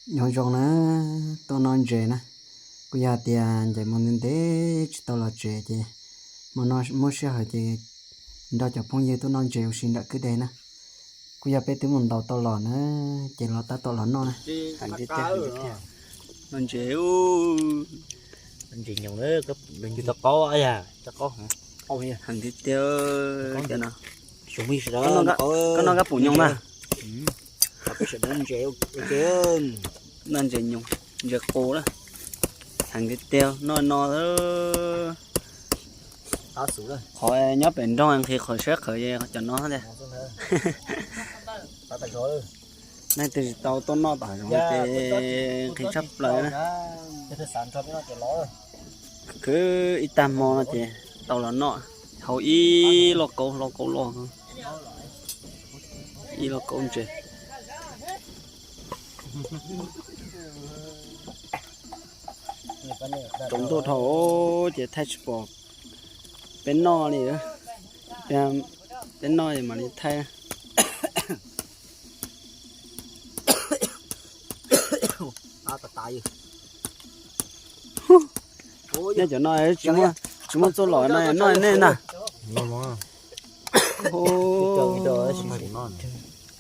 Nyob zoo na, tuaj noj ntses na. Kuj yog tias ncaim hmo ntev ntev tsis tau los tsev ces hmo no muaj sij hawm ces nrog cov phooj ywg tuaj noj ntses ua si nram kwj deg na. Kuj yog peb twb mus ntaus tau los na, ces los tab tom los noj na. Heev tiag tiag, heev tiag tiag. Noj ntses, ntses nyoos, tau qaub, heev tiag tiag. Koj noj kab pum nyoos na. Noj ntses nyoos, ntses qus na. Heev tiag tiag, noj no. Qhov nyob pem nroog nqhis qhov siab qhawv cov no tiag. Leej twg tsis tau tuaj noj tom zoov ces nqhis tshaj plaws na. Khwv ib tag hmo no ces tau los noj, hau ib lauj kaub, lauj kaub loj, ib lauj kaub ntses. Tsaus ntuj dhau ces thaij tsis pom peb noj li. Peb noj ces mam li thaij. Nej cov no tsis muaj txuj lom no noj nej na.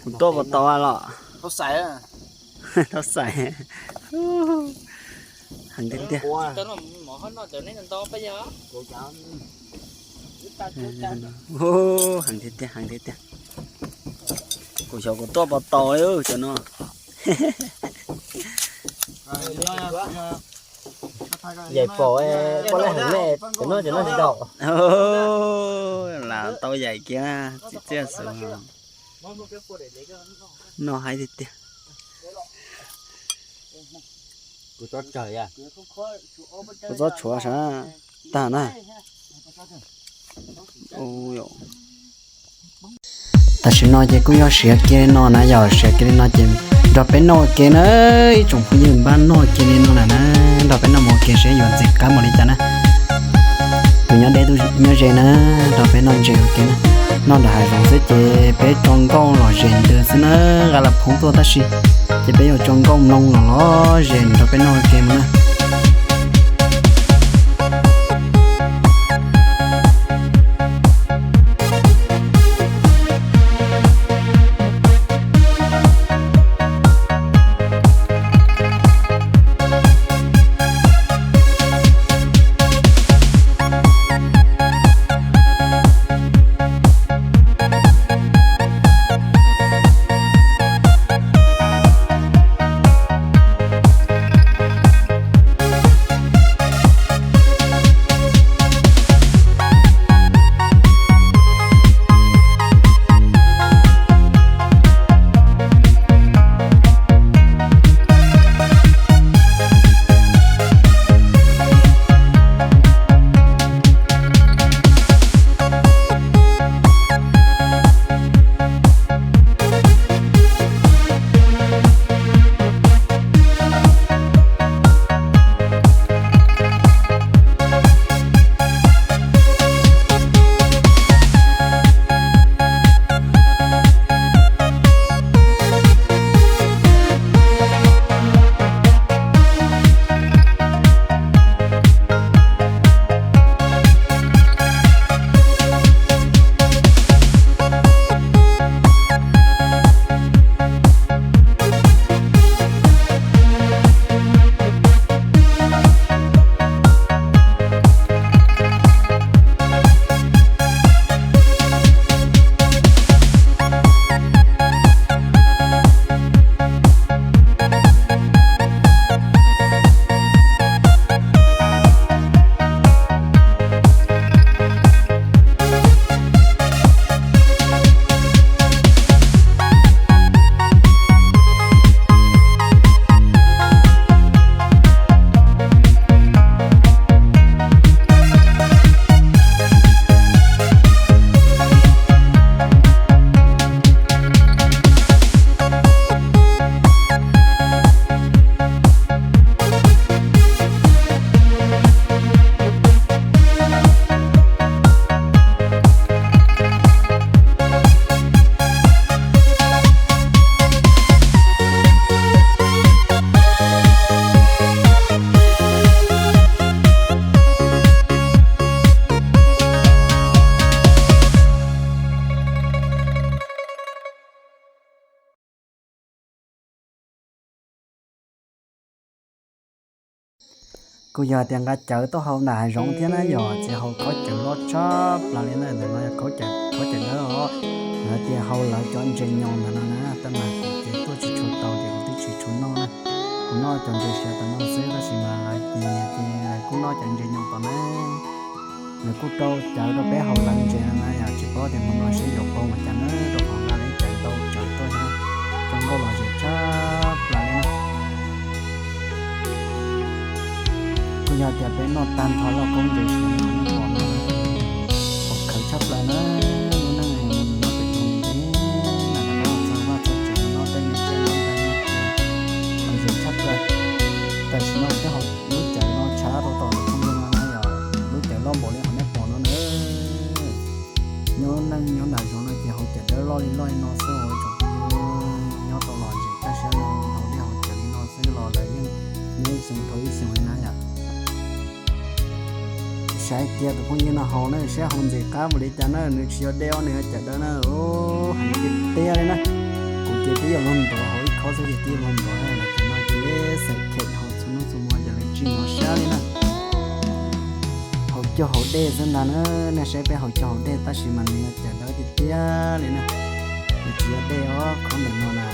Kuv tuaj puas tau los? Tau xais. Heev tiag tiag. Heev tiag tiag, heev tiag tiag. Kuv xyov kuv tuaj puas tau li cov no. Yaim pom, poj lab heev ne, cov no cov no tsis tau. Lam tau yaim kiag txiv txiaj xwb. Noj haib tiag tiag. Kuv txob tshuav sav tag na. Tam sim no ces kuj yog siav kiag li no na, yog siav kiag li no ces nrog peb noj ua ke na, ib tsoom phooj ywg npaj noj kiag li no lawm na, nrog peb noj mus ua ke seb yuav ntxim qab npaum li cas na. Tus nyob deb tus nyob ze na, nrog peb noj ntses ua ke na. Noj nram hav zoov xwb ces peb tso nkauj lom zem ntws xwb na, nqa las phoob tuaj tab sis ces peb yuav tso nkauj mloog los lom zem nrog peb noj ua ke mus na. Kuj yog tias nqa cawv tuaj hau nram hav zoov thiab na yom, ces hau khaub cawv loj tshaj plaws li na, ntawm no yog khaub cawv dawb os. Lawv tias hau lawv cov ntses nyoos ntawm no na, tab mas kuv ces tuaj tsis tshua tau ces kuv twb tsis tshua noj na. Kuv noj cov ntses siav tom no xwb, tab sis mas lawv ces nyiam ces lawv kuj noj cov ntses nyoos tom na. Lawv kuj rau cawv rau peb hau lawv ntses no na yom, tsis paub tias hmo no seb yuav poob ua cas na, rau qhov nqa lawv cawv tau cawv tuaj thiab, zoo nkauj lom zem tshaj plaws li na. Kuj yog tias peb noj tag nrho lauj kaub ntses siav no pom na, pom khawv tshaj plaws na, lub neej no pem tau ntev na, rov qab txog vaj txog tsev noj tej me tsiaj noj ntawd no ces lom zem tshaj plaws. Tam sim no peb hau lub cawv no tshav rau tom tus phooj ywg no na yom, lub cawv loj npaum li qhov nej pom no na. Nyob neej nyob nram zoov no ces hau cawv dawb loj li loj li no xwb os tsoom phooj ywg, nyob tau lom zem kaj siab no hau dej hau cawv li no xwb los lawv yeej nyob ib xyoos dhau ib xyoos li na yom. Saib kiag tus phooj ywg no hau na, saib hau ntxim qab npaum li cas na, nws tsis yog dej os, nws yog cawv dawb na. Heev tiag tiag li na. Kuv ces twb yuav luag ntuav hau ib khob xwb ces twb yuav luag ntuav na, los cov no ces xav khem hau txhua hnub txhua hmo ces lawv tsis hnov siab li na. Hau cawv hau dej xwb ntag na, nej saib peb hau cawv hau dej tab sis mas nws yog cawv dawb tiag tiag li na. Nws tsis yog dej os, khob ntawm no na.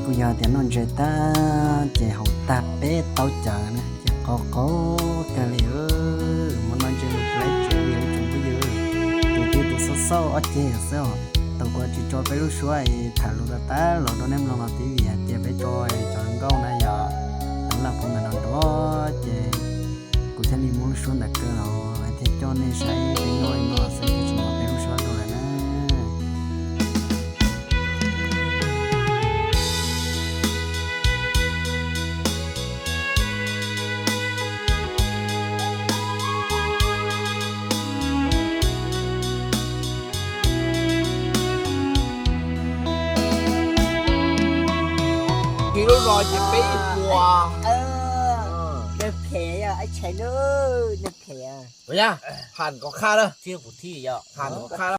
Kuj yog tias noj ntses tag ces haus tag peb taub cawv na ces qaug qaug kawg li. Mus noj ntses mus tsis laib tsev li tsoom phooj ywg, tus twg tus xauj xauj ob ceg xwb os. Tau kuv tsis tso peb lub suab es tham lus tag tag los rau nej mloog los twb vim hais tias peb tso cov nkauj na yom, tau laj phoov ntawm no nrov ces kuv thiaj li muab lub suab ntawd kaw los thiaj coj nej saib peb noj li no xwb ces tsis hnov peb lub suab dua lawm na. Kis lub no ces peb ib puas. phem yog ib tshais nub, nej phem. Ua yog, ham kom qha lawm, thiab kuv thiaj yog ham kom qha lawm.